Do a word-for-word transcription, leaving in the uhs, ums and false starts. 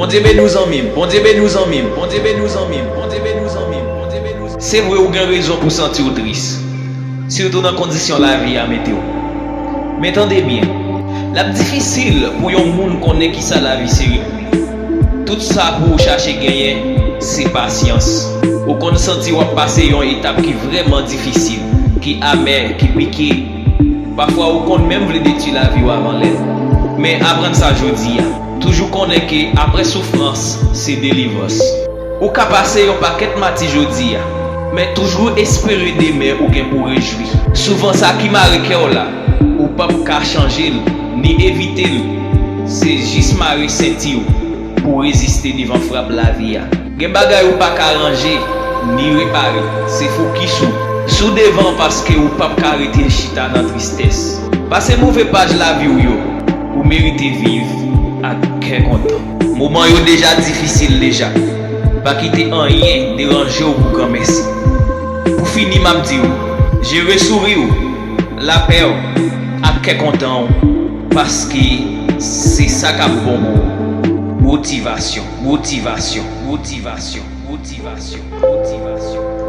Bondye beni w zanmi m, Bondye beni w zanmi m, Bondye beni w zanmi m, Bondye beni w zanmi m, Bondye beni w. Se vre ou gen rezon pou santi w tris, sitou nan kondisyon lavi a mete w. Men tande byen, l ap difisil pou yon moun konnen kisa lavi sere pou li. Tout sa pou ou chache genyen, se pasyans. Ou konn santi w ap pase yon etap ki vrèman difisil, ki amè, ki pike. Pafwa ou konn menm vle detwi lavi w avan lè l. Men aprann sa jodi a. Toujou konnen ke apre soufrans, se delivrans. Ou ka pase yon pakèt mati jodi a, men toujou espere demen ou gen pou rejwi. Souvan sa ki mare kè w la, ou p ap ka chanje l, ni evite l. Se jis mare senti w pou w reziste devan frap lavi a. Gen bagay ou pa ka ranje, ni repare. Se fokis ou sou devan paske ou p ap ka rete chita nan tristès. Pase move paj lavi w yo, ou merite viv ak kè kontan. Moman yo deja difisil deja. Pa kite anyen deranje w pou granmèsi. Pou fini, m ap di w, jere souri w, lapè w, ak kè kontan w, paske se sa k ap bon pou ou. Motivasyon, motivasyon, motivasyon, motivasyon, motivasyon.